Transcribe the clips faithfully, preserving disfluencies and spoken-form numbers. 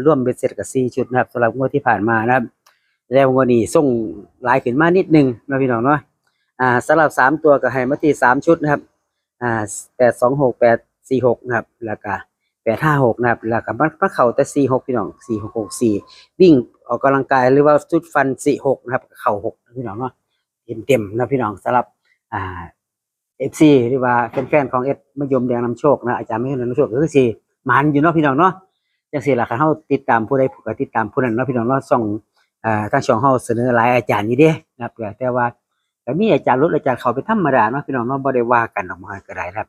รวมเบ็ดเสร็จก็สี่ชุดนะครับ สำหรับงวดที่ผ่านมานะครับ แล้วงวดนี้ส่งหลายขึ้นมานิดนึงนะพี่น้องเนาะ อ่า สำหรับสามตัวก็ให้มาที่สามชุดนะครับ อ่า แปดสองหก แปดสี่หก นะครับ แล้วก็ แปดห้าหก นะครับ แล้วก็มา มาเข้าแต่สี่หก พี่น้อง สี่หก หกสี่ วิ่งออกกำลังกายหรือว่าชุดฟันสี่หก นะครับ เข้าหก พี่น้องเนาะ เต็มๆนะพี่น้อง สำหรับ อ่า เอฟซี หรือว่าแฟนๆของแอดมะยมแดงนำโชคนะ อาจารย์มะยมแดงนำโชคก็คือสิหมานอยู่เนาะพี่น้องเนาะ จังซี่ล่ะ คันเฮาติดตามผู้ใดก็ติดตามผู้นั้นเนาะพี่น้องเนาะ ช่อง อ่า ทางช่องเฮาเสนอหลายอาจารย์อยู่เด้นะครับ แต่ว่าก็มีอาจารย์หลุดอาจารย์เข้าเป็นธรรมดาเนาะพี่น้องเนาะ บ่ได้ว่ากันดอก บ่ให้ก็ได้นะครับ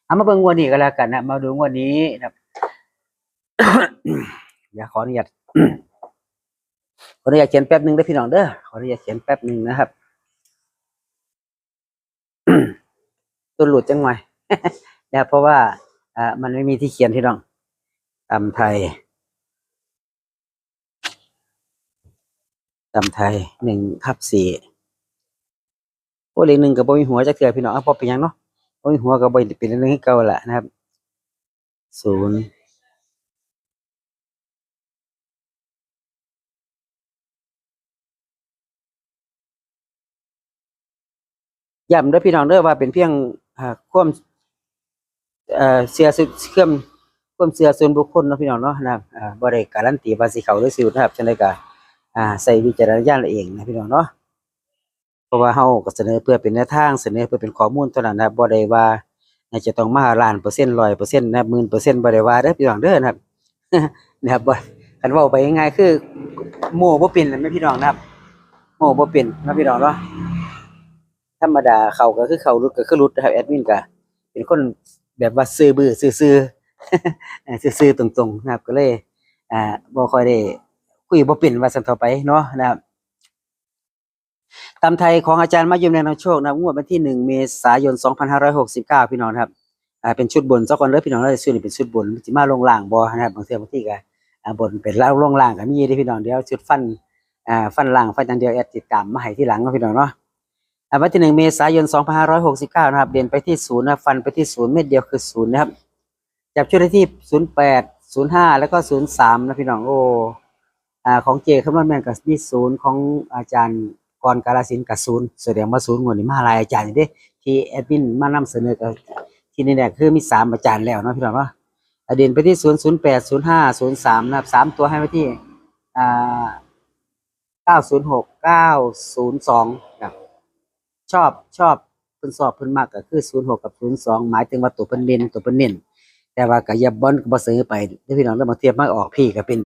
เอามาเบิ่งงวดนี้ก็แล้วกันนะ มาดูงวดนี้นะครับ เดี๋ยวขออนุญาต ขออนุญาตเขียนแป๊บหนึ่งเด้อพี่น้องเด้อ ขออนุญาตเขียนแป๊บหนึ่งนะครับ ตัวหลุดจังหน่อย นะครับ เพราะว่า อ่า มันไม่มีที่เขียนพี่น้อง ตำไทย ตำไทย หนึ่งทับสี่ โอ้ เลขหนึ่งก็บ่มีหัวจักเทื่อพี่น้อง อ่ะ บ่เป็นหยังเนาะ บ่มีหัวก็บ่เป็นเลขหนึ่งคือเก่าล่ะนะครับ ศูนย์ ย้ำเด้อพี่น้องเด้อ ว่าเป็นเพียง อ่า ความ เอ่อ เชื่อส่วน ความ ความเชื่อส่วนบุคคลเนาะพี่น้องเนาะ นะครับ อ่า บ่ได้การันตีว่าสิเข้าหรือสิหลุดนะครับ จังใดก็ อ่า ใช้วิจารณญาณเอาเองนะพี่น้องเนาะ เพราะว่าเฮาก็เสนอเพื่อเป็นแนวทาง เสนอเพื่อเป็นข้อมูลเท่านั้นนะครับ บ่ได้ว่าจะต้องมาล้านเปอร์เซ็นต์ ร้อยเปอร์เซ็นต์ นะครับ หมื่นเปอร์เซ็นต์ บ่ได้ว่าเด้อพี่น้องเด้อนะครับ นะครับ บ่ คันเว้าไปง่ายๆ คือโม้บ่เป็นนั่นแหละพี่น้องนะครับ โม้บ่เป็นนะพี่น้องเนาะ ธรรมดาเข้าก็คือเข้า หลุดก็คือหลุดนะครับ แอดมินก็เป็นคนแบบว่าซื่อบื้อซื่อๆ เอ่อ ซื่อๆ ตรงๆ นะครับ ก็เลย อ่า บ่ค่อยได้คุยบ่เป็นว่าซั่นเถาะไปเนาะนะครับ ตำไทยของอาจารย์มะยมแดงนำโชคนะครับ งวดวันที่หนึ่งเมษายนสองพันห้าร้อยหกสิบเก้า พี่น้องนะครับ อ่า เป็นชุดบนซะก่อนเด้อพี่น้องเด้อ ชุดนี้เป็นชุดบน มันสิมาลงล่างบ่นะครับ บางเทื่อบางทีก็ อ่า บนเป็นล่าง ลงล่างก็มีเด้อพี่น้อง เดี๋ยวชุดฟัน อ่า ฟันล่างฟันอย่างเดียวแอดติดตามมาให้ทีหลังเนาะพี่น้องเนาะ อ่า วันที่หนึ่งเมษายนสองพันห้าร้อยหกสิบเก้านะครับ เด่นไปที่ศูนย์นะครับ ฟันไปที่ศูนย์ เม็ดเดียวคือศูนย์นะครับ จับชุดได้ที่ศูนย์แปด ศูนย์ห้า แล้วก็ศูนย์สาม นะพี่น้อง โอ้ อ่า ของเจคำนวณแม่นก็มีศูนย์ ของอาจารย์กรกาลสินธุ์ก็ศูนย์ แสดงว่าศูนย์งวดนี้มาหลายอาจารย์อยู่เด้ ที่แอดมินมานำเสนอก็ที่แน่ๆคือมีสามอาจารย์แล้วเนาะพี่น้องเนาะ อ่า เด่นไปที่ศูนย์ ศูนย์แปด ศูนย์ห้า ศูนย์สาม นะครับ สามตัวให้ไว้ที่ อ่า เก้าศูนย์หก เก้าศูนย์สอง ครับ ชอบ ชอบ เพิ่นชอบเพิ่นมักก็คือ ศูนย์หก กับ ศูนย์สอง หมายถึงว่าตัวเพิ่นเด่น ตัวเพิ่นเน้น แต่ว่าก็อย่าบ่อน บ่เสมอไปเด้อพี่น้องเด้อ บางเทื่อมาออกพี้ก็เป็น